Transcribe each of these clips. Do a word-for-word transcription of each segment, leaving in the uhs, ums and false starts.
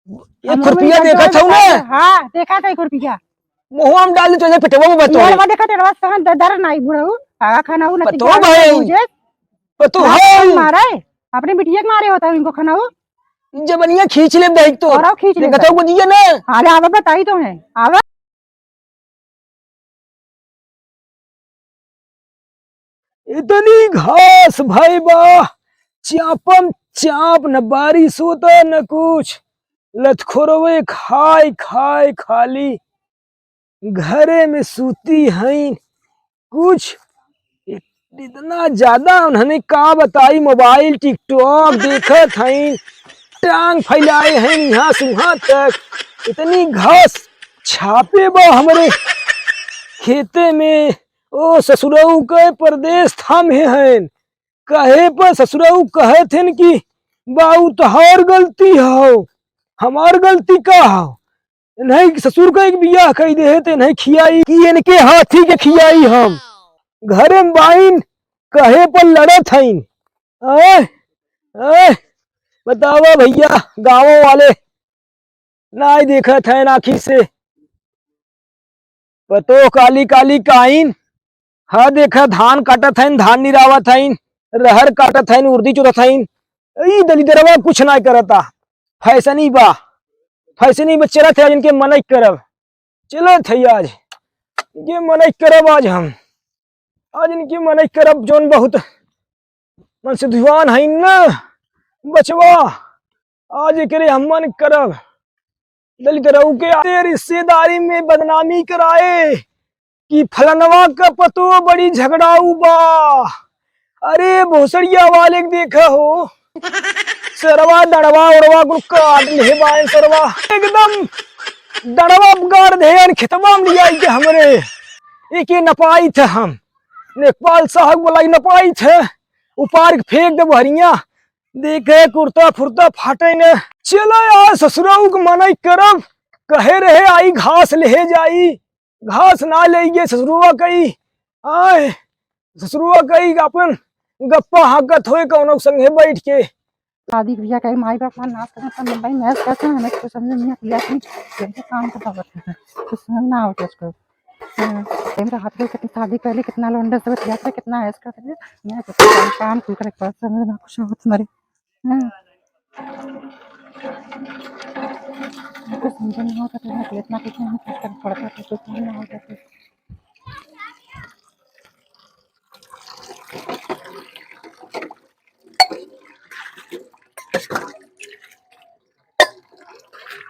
एक हमरो खुरपिया में देखत हऊ ना? हाँ, देखा था एक खुरपिया। मुँहवा में डाल दे तो पेटवा में बतोरे। पेटवा देखा, पेटवा से द-, दर्द नाई बुढ़ऊ। आ, खाना उ नती पतो जान भाई। बुझे। पतो ना है। मारे, अपने बिटिया के मारे होता है इनको खाना उ। जबनिया खींच ले देख तो। और खींच ले देखत हऊ बुझिया ना। अरे आवा बताई तो है। आवा। इतनी घास भई बा, चापम चाप, न बारिश होता न कुछ, लतखोरवे खाए खाए खाली घरे में सूती हईन। कुछ इत-, इतना ज्यादा उन्हने का बताई, mobile, TikTok देखत हईन, टांग फैलाए हईन यहाँ से वहाँ तक। इतनी घास छापे बा हमरे खेते में। ओ ससुरऊ के परदेस थामे हन, कहे पर ससुरऊ कहत हन कि बाऊ तोहार गलती हौ, हमार गलती का हौ? इन्हई ससुर का एक बियाह कई देहे ते इन्हई खियाई कि इनके हाथी के खियाई हम। घरे में बाइन कहे पर लड़त हईन। आय, आय, बतावा भइया, गाँव वाले नाई देखत हईन आँखी से। पतोह काली काली काइन, हा देखा धान काटत हईन, धान निरावत हईन, रहर काटत हईन, उर्दी चुरत हईन। ई दलिदरवा कुछ नाई करता। फैसनी बा, फैसनी बा चलत है, आज इनके मनई करब, चलत है आज इनके मनई करब आज हम। आज इनके मनई करब जौन बहुत मन से दुआन हईन न बचवा, आज एकरे हम मन करब। दलित रहू के आते रिश्तेदारी में बदनामी कराए कि फलनवा का पतो बड़ी झगड़ाऊ बा। अरे भोसड़िया वाले के देखा हो, सरवा दड़वा उड़वा कुल काट ले बाए सरवा, एकदम दड़वा गाड़ दे अन खेतवा में लिया के हमरे एके नपाई थे हम। लेखपाल साहब बोला नपाई थे, उपार के फेंक दे बहरिया। देखे कुर्ता फुर्ता फाटे न। चला यार ससुरऊ के मनई करब, कहे रहे आई घास लेहे जाई, घास ना ले गए ससुरुआ कई। आए ससुरुआ कई अपन गप्पा हाँकत होए कौनो संगे बैठ के। शादी के बियाह कहे माई बाप हमार नाश करत हैं, मुंबई में ऐश करत हैं, हमें कुछ समझ में नहीं आती है, कैसे काम करता होता है, कुछ समझ ना आवत है उसको। हाँ, टाइम रहा था, कितनी शादी पहले कितना लौंडे से बतिया था, कितना ऐश करते थे। मैं तो काम, काम कुल करे, पर समझ ना कुछ आवत हमारे। हाँ। कुछ समझ ना आवत है, तो मैं इतना कुछ नहीं कर पड़ता था, कुछ समझ ना आवत है।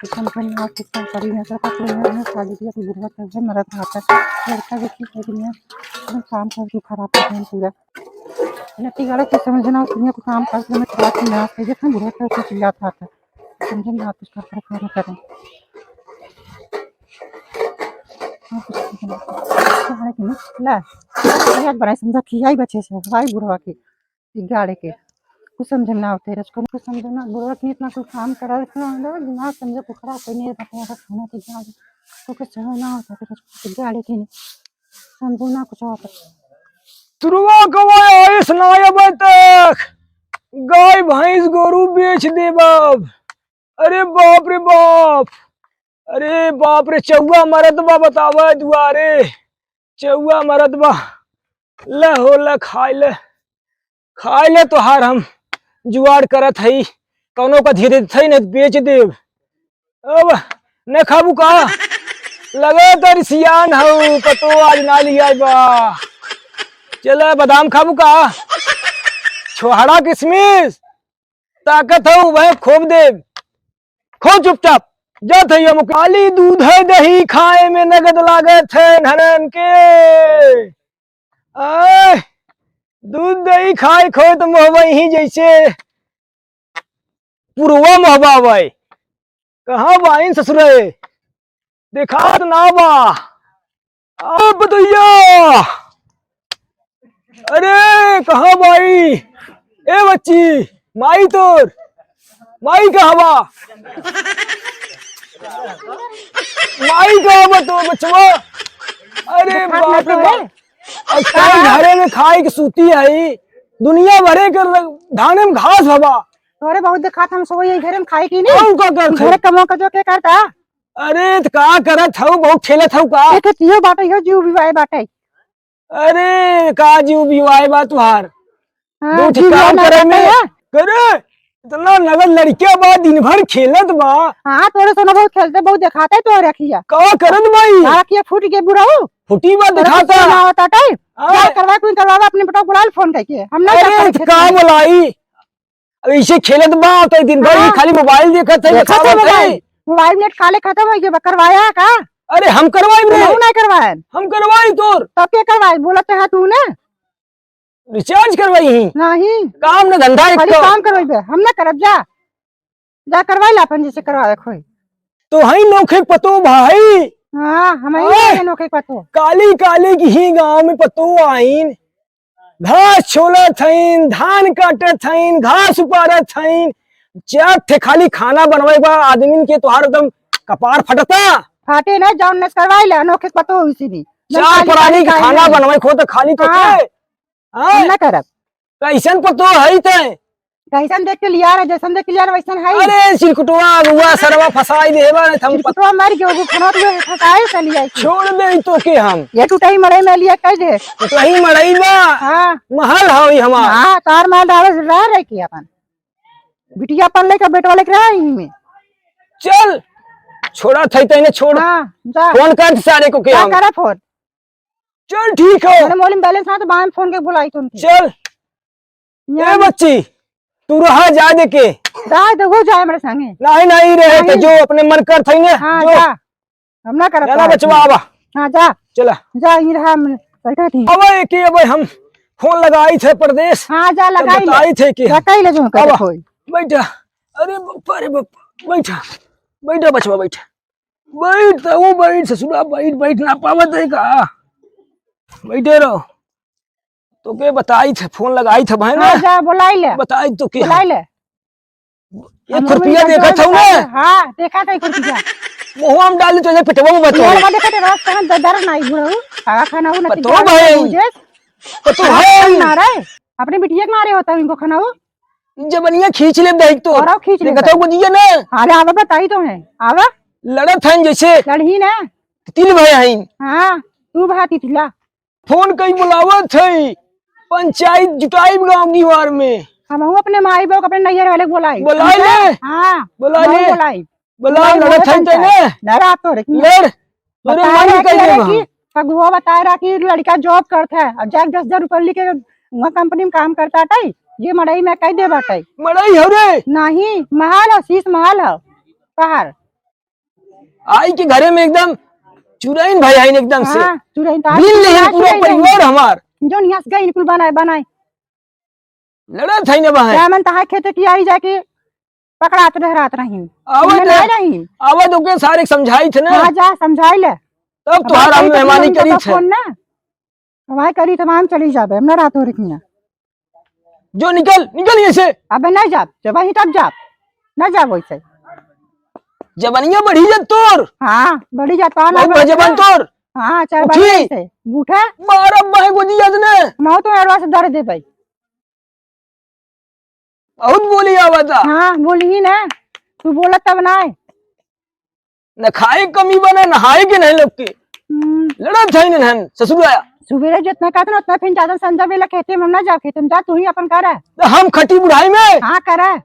कुछ समझ में ना आवत, कुछ करी ना सकत, कोई ना, ना शादी किया, कोई बुढ़वा कर दे, मरद रहता है। लड़का देखी, कोई दुनिया, एकदम काम करके खराब कर देन पूरा। नती गाड़ा कुछ समझ ना आवत, दुनिया को काम करके मैं खराब की ना, जितना बुढ़वा कर कुछ चिल्लात रहता है। समझ में ना आवत, कुछ कर, कर, कर, करें। हाँ, कुछ समझ ना आवत। ला, याद बनाई समझा, खियाई बचे से, भाई बुढ़वा के। ई गाड़े के। कुछ समझ में ना आवत है, रचको कुछ समझ में ना, बुढ़वा के इतना कुछ काम करा रखना है, दिमाग समझे को खराब करने है, बता रहा खाना के गाड़े। तो कुछ समझ ना आवत है, रचको के गाड़े के नहीं। समझ ना कुछ आवत है। तुरुआ कवाए आइस ना आवे तक गाय भैंस गोरू बेच देबब। अरे बाप रे बाप, अरे बाप रे, चौवा मरत बा बतावा दुआरे, चौवा मरत बा। ले हो ले, खाए ले, खाए ले, तोहार हम जुगाड़ करत हई, कौनो का धीरे देत हई, नहीं बेच देब। अब न खाबू का? लगे तो रिसियान हऊ, पतो आज ना लिया बा। चला बादाम खाबू का? छोहड़ा किशमिश ताकत हऊ, वह खूब देब। खो चुपचाप, जात है ये मुख-, खाली दूध है दही खाए में नगद लागत है धनन के। आय, दूध दही खाए खोए तो मोहबा ही जैसे पुरवा मोहबा आवे। कहाँ बाइन ससुरे? देखात ना बा। आ बतैया, अरे कहाँ बाई? ए बच्ची, माई तोर, माई कहाँ बा? माई कहाँ बा तोर बचवा? अरे बाप रे बाप, अब कई घरे में खाए के सूती है, दुनिया भरे के धाने में घास भवा। तोरे बहुत देखात हम सोई घरे में खाई की नहीं। हम का करत हई? घरे कमवा का जो के करता? अरे, त का करत हऊ? बहुत खेलत हऊ का? एक ठियो बाटे, यो जीव बिवाए बाटे। अरे, का जीव बिवाए बा तुहार? हाँ, दू ठे जीव काम ना करे में। करते हैं। करे, इतना नगद लड़किया बा, दिन भर खेलत बा। हाँ, तोरे सोना बहुत खेलते, बहुत देखाते तो रखिया। का करत बाई? का रखिया फूट के बुढ़ऊ? फूटी बा तोरे देखाता। कुछ ना होता टाइम। हाँ। क्या करवा, कोई करवा, अपने बेटा को बुला ले फोन करके। हम ना अरे, जाते त खेत का में। बोलाई? अब ऐसे खेलत बा, तो दिन भर ही हाँ। खाली मोबाइल देखत है, देखत है देखावत है। मोबाइल। मोबाइल नेट खाले खत्म हो गया, करवाया का? अरे, हम करवाई रे। हम ना करवाए। हम करवाई तोर। तो के करवाए? बोलत है तू ने। रिचार्ज करवाई ही। नहीं। काम न धंधा एक खाली तो। काम करवाई बे, हम ना करब जा। जा करवाई ला अपन जैसे करवावे खोई। तो हई नोखे पतो भाई। हाँ, हम ही ओए। नोखे पतो। काली काली की ही गाँव में पतो आइन। घास छोलत हईन, धान काटत हईन, घास उपारत हईन। चार ठे खाली खाना बनवे बा आदमीन के, तोहार एकदम कपार फटता। फाटे ना, जौन नस करवाई ले, अनोखे पतो हो इसी भी। चार प्राणी के खाना बनवे खो तो खाली तो हाँ। के। हाँ? हम ना करब। कैसन पतो है ते? कैसन देख के लिया रहे, जैसन देख के लिया रहे, वैसन है। अरे, चिरकुटवा, अगुआ, सरवा फसाई देबा, नहीं त हम पत- चिरकुटवा मर गयो, वो खाना तो फसाए से लिया है। छोड़ दे तो के हम। ये टूटही मड़ई में लिया कह दे। टूटही मड़ई बा। हाँ। महल हई हमार। हाँ, तार महल डाले रह रहे की अपन। बिटिया अपन लेके, बेटवा लेके रह यहीं में। चल, छोड़ा था तैने छोड़। हाँ, जा। फोन कर सारे को के जा हम। करा फोन। चल ठीक हो। अरे मोबाइल में बैलेंस ना तो बाद में फोन के बुलाई तुमके। चल। ए बच्ची, तू रहा जा दे के। जा दे, वो जाए हमरे संगे। नहीं, नहीं रहे तो नहीं। जो अपने मन कर थई ने, हाँ, जो। जा। हम ना करब जाना तोहार बचवा, फोन। आवा। हाँ, जा। चला। जा, ई रहा, हम बैठा थी। अब एके, अब हम फोन लगाई थे परदेस। हाँ, जा, तब लगाई ले। बताई थे कि लगाई ले जो आवा। कोई। बैठा। अरे बाप रे बाप। बैठा। बैठा बचवा, बैठा। बैठ, तू बैठ, ससुरा, बैठ, बैठ ना पावत है का? बैठे रहो। तो के बताई थे, फोन लगाई थे बहन। हाँ, जा, बुलाई ले। बताई तो के बुलाई हम। ले। ये हम खुरपिया लोग देखत हूँ ना। हाँ, देखा था खुरपिया। मुँह में डाल दे तो ये पिटवा में बतो। यार, मैं देखा तेरा कहाँ द-, दर्द नहीं बुढ़ऊ। खाना खाना हो ना पतो भाई। पतो हाँ, है। ना रे। अपने बिटिया के मारे होता है इनको खाना हो। जबनिया खींच ले दही तो। और खींच ले देखत हो गुजिया ना। अरे आवा बताई तो है। आवा। लड़त हैं जैसे। लड़ही ना। तिल भय हैं। हाँ, तू भा तितला। फोन कई बुलावत है। पंचायत जुटाई गांव दीवार में। हम अपने माई बाप अपने नैहर वाले के बुलाई। बुलाई ले। हाँ, बुलाई ले। बुलाई। बुला, लड़त हैं ते ने। लड़ा तो रे। लड़। तोरे बताए मन रहा कह कि, दे अरे वहाँ। कि अगुआ बताए रहा कि लड़का जॉब करत है, अब जाके दस हजार रुपया लेके वहाँ कंपनी में काम करता है, ये मड़ई में कह दे बाटे। मड़ई हो रे? नहीं, महल हो, शीश महल हो, पहाड़। आई के घरे में एकदम चुरैन भय है एकदम से। हाँ, चुरैन तो आज बिल लेहे आज पूरा चुरैन है। परिवार हमार। जो नियास गई कुल बनाए, बनाए। लड़त है ना बहन। क्या मन तहां खेते की आई जाके पकड़ात डहरात रही। आवत हमने है। नहीं रही। आवत ओके सारे समझाई थे ना। हाँ, जा समझाई ले। तब अब तुहार हम करी तो मेहमानी हम करी तो थे। फोन ना। हमारे करी तो हम चली जाबे, हम ना रात हो रखी ना। जो निकल, निकल यहाँ से। अबे नहीं जाब, जब वहीं तब जाब। ना जाब वैसे। जबनिया बढ़ी जा तोर। हाँ, बढ़ी जा तो ना बहुत बढ़ी भजबन जा। तोर। हाँ, चाहे उठी। बढ़ी से। उठे। मारब बहे गोदी अदने। मौत में एडवांस दर दे भाई। बहुत बोली आवता। हाँ, बोली ही ना। तू बोला तब ना है। न खाए कमी बने, नहाए के नहीं लोग के। हम्म। लड़त है नहीं हम, ससुर आया। सुबेरे जितना कहते ना, उतना फिर ज्यादा संझा बेला खेते में हम ना जाओ, खेते में जा, तू ही अपन करा। तो हम खटी बुढ़ाई में। हाँ, करा।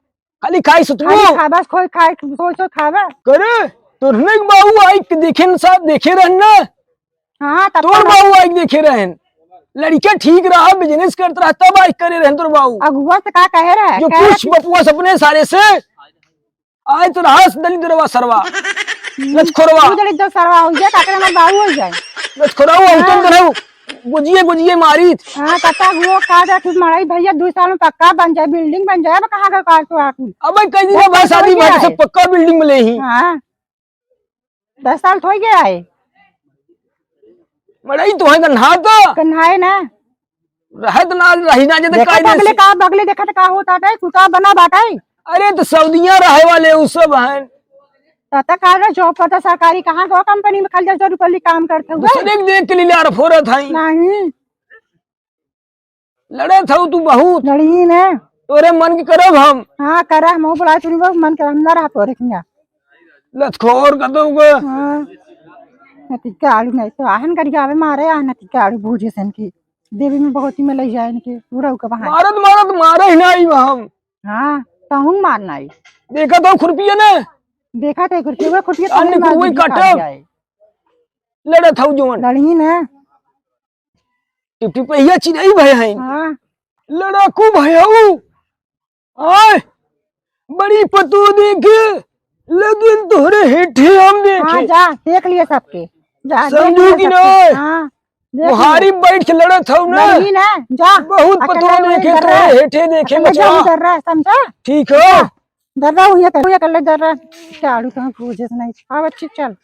खाली खाई सुतबो। खाली खा, बस खोई खाए, सोई सोई खावे। करे, तोहने के बाबू आई के देखे न साहब, देखे रहन ना। हाँ, तब तोर तो बाबू आई के देखे रहन। लड़का ठीक रहा, बिजनेस करत रहा, तब आई करे रहन तोर बाबू। अगुआ से का कहे रहे? जो कहे पूछ रहे कि बपुआ से अपने सारे से। आए तो रहा दलिद्रवा सरवा। हम्म, लचखोरवा। तू दलिद्र सरवा हो जाए, का करे हमार बाबू हो जाए। लचखोरवा, हाँ। उतन तो रहू। गुजिये, गुजिये मारी। हाँ, तब तक वो का जाए, तू मड़ई भैया दो साल में पक्का बन जाए, बिल्डिंग बन जाए, अब कहाँ का काट तो आटू। अबे कह दी बस भाई, शादी बन भाई गया से है। पक्का बिल्डिंग में ले ही। हाँ। दस साल तो हो गया है। मड़ई तो है, गन्हा तो। गन्हाए ना। रहत ना, रही ना, जब देखा कायदे बगले से। का, बगले देखा तो का होता है, कुल का बना बाटा है। अरे, तो सऊदिया रहे वाले उ सब हैं। तो, तो का रहे, जॉब करता सरकारी, कहाँ गो कंपनी में खाली दस हजार रुपये काम करते हुए? दूसरे के देख के लीलार फोरत हैं। नहीं। लड़े था तू बहुत। लड़ी ने। तोरे मन की करब हम। हाँ, करा, हम बुला चुनी बाबू, मन करब, हम ना रहा तोरे किया। लतखोर कर दूंगा। हाँ। नतिका आलू नहीं तो आहन करिया आवे मारे, आ नतिका आलू बूझे सन की। देवी में बहुत ही में ले जाए इनके, पूरा उके बहाने। मारत, मारत, मारे ही नहीं हम। हाँ, तहुन मारना ही। देखा तो खुरपिया ने। देखा तो खुरपिया, खुरपिया अन्य तहुन मार कुरुई दीजिए, काटब। काट जाए। लड़त हऊ जवन। लड़ही ना। टिपटिपहिया चिरई भय हैं। हाँ। लड़ाकू भय हऊ। आय, बड़ी पतोह देखे, लेकिन तोहरे हेठे हम देखे। हाँ, जा, देख लिए सबके। जा, देख समझू लिए कि सबके। नहीं? हाँ, देख लिए। बुहारी बैठ के लड़त हऊ ना। नहीं ना, जा। बहुत अकेले पतोह वही देखे, डर रहा तोहरे है। हेठे देखे, अकेले बचवा। जा, डर रहा है, समझा? ठीक हो? जा, डर रहा हूँ, ये कर, ये कर ले, डर रहा है। झाड़ू तो हम पूछे से नहीं। हाँ, बच्ची, चल।